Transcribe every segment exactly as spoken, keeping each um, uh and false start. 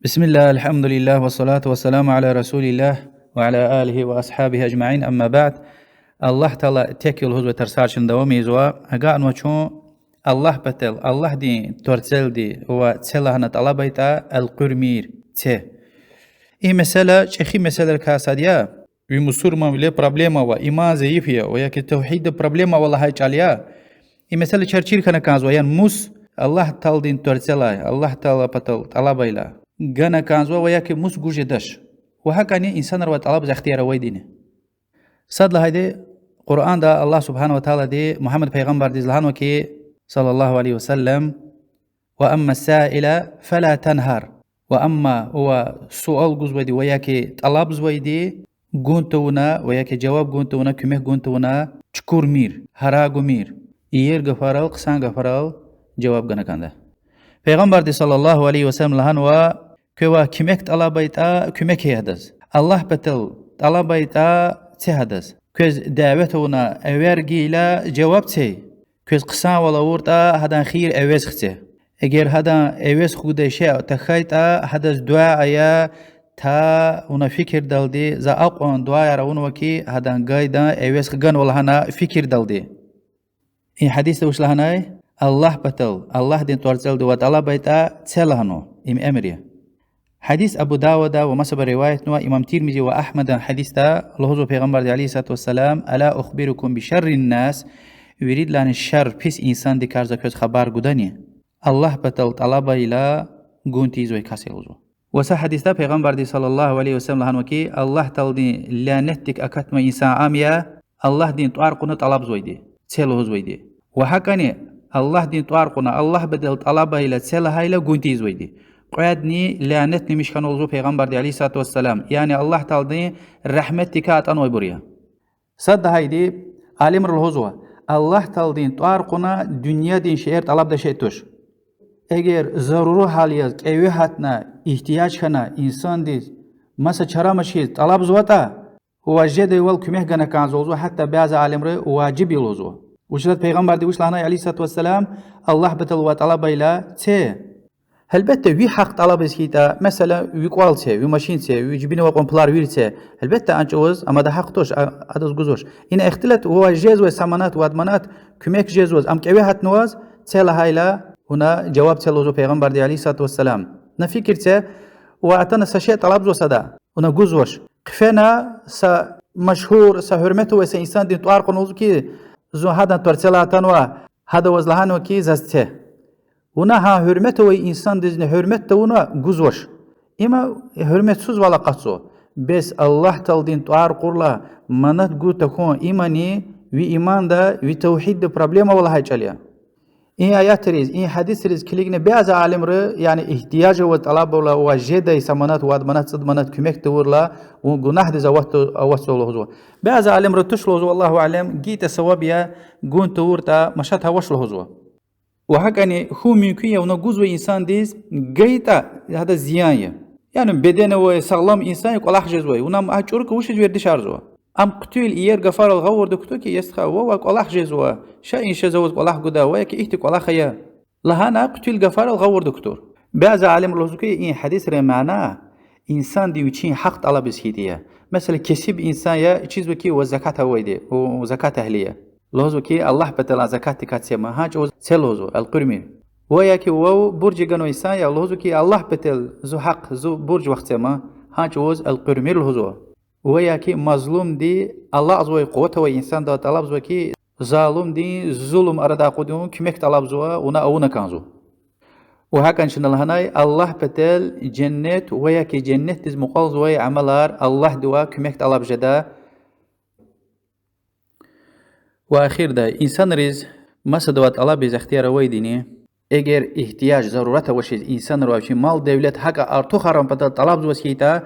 بسم الله، الحمد لله، والصلاة والسلام على رسول الله، وعلى آله وأصحابه أجمعين، أما بعد. Аллагь Таала тек я лугьузвай тарсар чна давам ийизва. Агакьнава чун Аллагь патал, Аллагьдин тӀварцӀелди ва це лагьана тӀалабайтӀа, элкъуьрмир, це. И месэла чӀехи месэлайрикай сад я. Ви мусурманвиле проблема ава, иман зайиф я, ва яки тавгьидда проблема ава лагьай чӀал я. И месэла чаз чир хьана кӀанзава, яни мус Аллагь Тааладин тӀварцӀелай, Аллагь Таала патал тӀалабайла, гана кӀанзава ва яки мус гуз жедач. Ва гьакӀни инсанривай тӀалабиз ихтияр авайдини. Сад лагьайди, Къуръанда Аллагь سبحانه وتعالىди Мугьаммад пайгъамбардиз лагьанва хьи, صلى الله عليه وسلم: وأما السائل فلا تنهر. Ва амма ва суал гузвайди ва яки тӀалабзавайди гун тавуна ва яки жаваб гун тавуна, куьмек гун тавуна чукурмир, гьарай гумир. Иер гафарал, хъсан гафарал жаваб гана кӀанда. Пайгъамбарди صلى الله عليه وسلم лагьанва: квевай куьмек тӀалабайтӀа, куьмек ая гьадаз. Аллагь патал тӀалабайтӀа, це гьадаз. Квез давет авуна, эвер гайила, жаваб це. Квез хъсанвал авуртӀа, гьадан хийир эвез хце. Эгер гьадан эвез хгудай шей тахьайтӀа, гьадаз дуьа ая, та вуна фикирдалди, за акьван дуьаяр авунва хьи, гьадан гайидан эвез хганва лагьана фикирдалди. И гьадисда вуч лагьанай? Аллагь патал, Аллагьдин тӀварцӀелди ваз тӀалабайтӀа, це лагьанва. Им эмир я. Гьадис Абу Давуда ва масабуру риваятнава, имам Тирмизи ва Агьмада гьадисда лугьузва пайгъамбарди عليه الصلاة والسلام: ألا أخبركم بشر الناس؟ Виридалайни шар, пис инсандикай за квез хабар гудани? Аллагь патал тӀалабайла гун тийизвай кас я лугьузва. Ва са гьадисда пайгъамбарди صلى الله عليه وسلم лагьанва хьи, Аллагь Тааладин лянетдик акатнавай инсан ам я, Аллагьдин тӀвар кьуна тӀалабзавайди, це лугьузвайди. Ва гьакӀни Аллагьдин тӀвар кьуна, Аллагь патал тӀалабайла, це лагьайла гун тийизвайди. Кьведни лянетламиш хьанва лугьузва пайгъамбарди عليه الصلاة والسلام, яни Аллагь Тааладин рагьметдикай атӀанвайбур я. Сад лагьайди, алимри лугьузва, Аллагь Тааладин тӀвар кьуна дуьньядин шейэр тӀалабдай шей туш. Эгер зарура гьал яз, кӀеве гьатна, игьтияж хьана, инсандиз маса чара амачиз тӀалабзаватӀа, ва жедайвал куьмек гана кӀанзава лугьузва, гьатта бязи алимри важиб я лугьузва. Вучиз лагьайтӀа пайгъамбарди вуч лагьанай عليه الصلاة والسلام: Аллагь патал ваз тӀалабайла, це. Гьелбетда, ви гьахъ тӀалабиз хьайитӀа, месела, ви кӀвал це, ви машин це, ви жибинавай кьван пулар вири це. Гьелбетда, а чӀавуз амада гьахъ туш, а-, адаз гузвач. Ина ихтилат, ваз жезвай са манат, вад манат куьмек жезваз, ам кӀеве гьатнаваз, це лагьайла, вуна жаваб це лугьузва пайгъамбарди عليه الصلاة والسلام. На фикир це, ва атана са шей тӀалабзава сада, вуна гузвач. Хъфена са машгьур, са гьуьрмет авай са инсандин тӀвар кьуна лугьузва хьи, зун гьадан тӀварцӀелай атанва, гьада ваз лагьанва хьи, заз це. Вуна гьа гьуьрмет авай инсандизни гьуьрмет тавуна гузвач. Има гьуьрметсузвал акъатзава. Бес Аллагь Тааладин тӀвар кьурла манат гуз тахьун имани ви иманда, ви тавгьидда проблема ава лагьай чӀал я. И аятриз, и гьадисриз килигна бязи алимри, яни игьтияж аваз тӀалабайла, ваз жедай са манат, вад манат, цӀуд манат куьмек тавурла, вун гунагьдиз ават-, аватзава лугьузва. Бязи алимри туш лугьузва, والله أعلم, гайитӀа саваб я, гун тавуртӀа машат авач лугьузва. Ва гьакӀни хьун мумкин я, вуна гузвай инсандиз гайитӀа, гьадаз зиян я. Яни беден авай, сагълам инсан я, кӀвалах жезвай, вуна ам а чӀурукай вучиз вердишарзава? Ам хъуьтуьл иер гафарал гъавурда кутур хьи, я стха, вавай кӀвалах жезва, ша инша за ваз кӀвалах гуда, ва яки ихьтин кӀвалах ая лагьана хъуьтуьл гафарал гъавурда кутур. Бязи алимри лугьузва хьи, и гьадисрин мана инсанди вичин гьахъ тӀалабиз хьайитӀа я. Месела, кесиб инсан я, чизва хьи, ваз закат авайди, у, закат агьли я. Лугьузва хьи, Аллагь патал закатдикай це ман, гьа чӀавуз це лугьузва, элкъуьрмир. Ва яки вав бурж ганвай инсан я, лугьузва хьи, Аллагь патал зи гьахъ, зи бурж вахце ман, гьа чӀавуз элкъуьрмир лугьузва. Ва яки мазлумди алакьзавай, къуват авай инсандал тӀалабзава хьи, залумдин зулум арадай акъудун куьмек тӀалабзава, вуна авуна кӀанзава. Ва гьакӀни чна лагьанай, Аллагь патал женнет ва яки женнетдиз мукьвалзавай амалар, Аллагьдивай куьмек тӀалаб жеда. Ва эхирда, инсанриз масадавай тӀалабиз ихтияр авайдини, эгер игьтияж, зарурат авачиз, инсанривай вичин мал-девлет гьакӀа артухарун патал тӀалабзаваз хьайитӀа,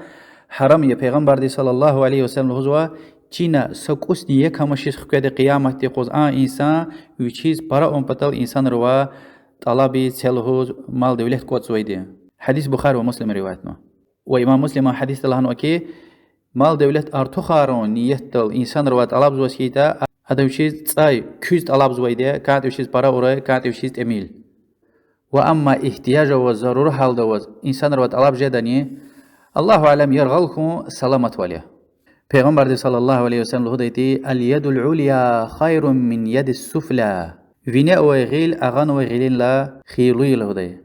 гьарам я. Пайгъамбарди صلى الله عليه وسلم лугьузва: чина са кӀусни як амачиз хкведа къияматдин юкъуз а инсан, вичиз пара авун патал инсанривай тӀалабиз, це лугьуз, мал-девлет кӀватӀзавайди. Гьадис Бухари ва Муслима риваятнава. Ва имам Муслима гьадисда лагьанва хьи, мал-девлет артухарун ниятдал инсанривай тӀалабзаваз хьайитӀа, ада вичиз цӀай куьз тӀалабзавайди я, кӀантӀа вичиз пара авурай, кӀантӀа вичиз тӀимил. Ва амма игьтияж аваз, зарура гьалда аваз инсанривай тӀалаб жедани, الله أعلم, яргъал хьун саламатвал я. Пайгъамбарди صلى الله عليه وسلم лугьудай тир: اليد العليا خير من اليد السفلى. Вине авай гъил агъанавай гъилелай хийирлу я лугьудай.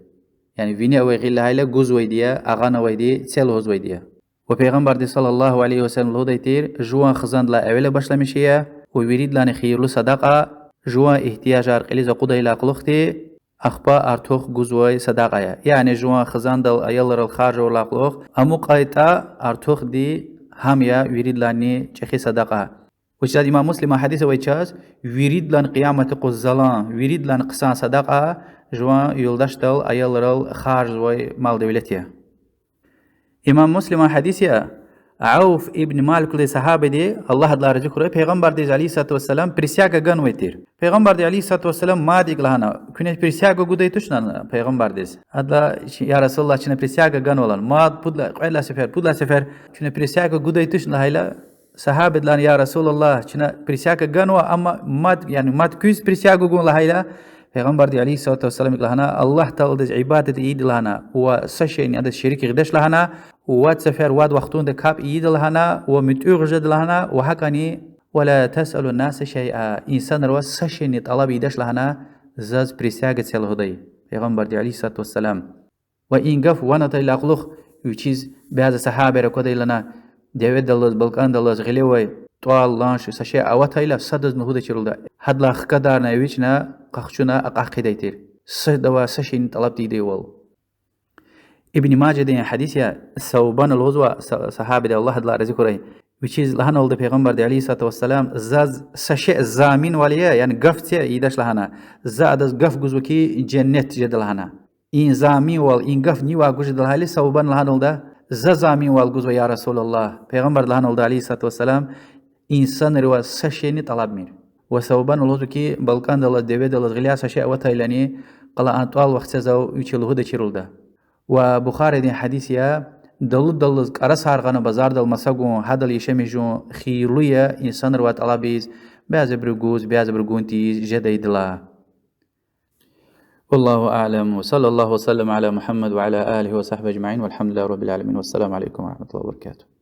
Яни вине авай гъил лагьайла гузвайди я, агъанавайди це лугьузвайди я. Ва Пайгъамбарди صلى الله عليه وسلم лугьудай тир: жуван хизандилай эвела башламиш ая, ва виридалайни хийирлу садакьа жуван игьтияжар кьилиз акъудайдалай кьулухъди, ахпа артух гузвай садакьа я. Яни жуван хизандал, аялрал харж авурдалай кьулухъ амукьайтӀа, артухди гьам я виридалайни чӀехи садакьа. Вучиз имам Муслиман гьадис авай чаз: виридалайни къиямат юкъуз залан, виридалайни хъсан садакьа жуван юлдашдал, аялрал харжзавай мал-девлет я. Имам Муслиман гьадис я, Авф ибн Малик лугьудай сагьабади, Аллагь адалай рази хьурай, Пайгъамбардиз عليه الصلاة والسلام присяга ганвай тир. Пайгъамбарди عليه الصلاة والسلام мад икӀ лагьана: куьне присяга гудай тушни лагьана Пайгъамбардиз. Адалай: я رسول الله, чна присяга ганва лагьана. Мад, пуд лагьай, кьвед лагьай сефер, пуд лагьай сефер, куьне присяга гудай тушни лагьайла, сагьабади лагьана: я رسول الله, чна присяга ганва, амма мад, яни мад куьз присяга гун лагьайла, Пайгъамбарди عليه الصلاة والسلام икӀ лагьана: Аллагь Тааладиз ибадат ийида лагьана, ва са шейни адаз шерик гъидач лагьана, вад сефер вад вахтунда капӀ ийида лагьана, ва муьтӀуьгъ жеда лагьана, ва гьакӀни ولا تسألوا الناس شيئا, инсанривай са шейни тӀалаб ийидач лагьана, заз присяга це лугьудай Пайгъамбарди عليه الصلاة والسلام. Ва и гаф ван атайдалай кьулухъ вичиз бязи сагьабияр аквадай лагьана, деведаллаз, балкӀандаллаз гъилевай тӀвал, ланш, са шей аватайла, садазни лугьудачир лугьуда. Гьадалай хкадарна, эвичӀна, къахчуна акьах хъийидай тир, садавай са шейни тӀалаб тийидайвал. Ибн Мажадин гьадис я, Савбана лугьузва са-, сагьабади, Аллагь адалай рази хьурай, вичиз лагьана лугьуда Пайгъамбарди عليه الصلاة والسلام: заз са шей заминвал ая, яни гаф це ийидач лагьана, за адаз гаф гузва хьи, женнет жеда лагьана. И заминвал, и гаф нивай гуз жеда лагьайла, Савбана лагьана лугьуда: за заминвал гузва, я رسول الله. Пайгъамбарди лагьана лугьуда عليه الصلاة والسلام: инсанривай са шейни тӀалабмир. Ва Савбана лугьузва хьи, балкӀандаллаз, деведаллаз гъиляй са шей аватайлани, къала а тӀвал вахце зав вичи лугьудачир лугьуда. Ва Бухаридин гьадис я, далудаллаз кӀарасар гъана базардал маса гун, гьадал яшамиш жун хийирлу я инсанривай тӀалабиз, бязибуру гуз, бязибуру гун тийиз жедайдалай. والله أعلم، وصلى الله وسلم على محمد وعلى آله وصحبه أجمعين، والحمد لله رب العالمين، والسلام عليكم ورحمة الله وبركاته.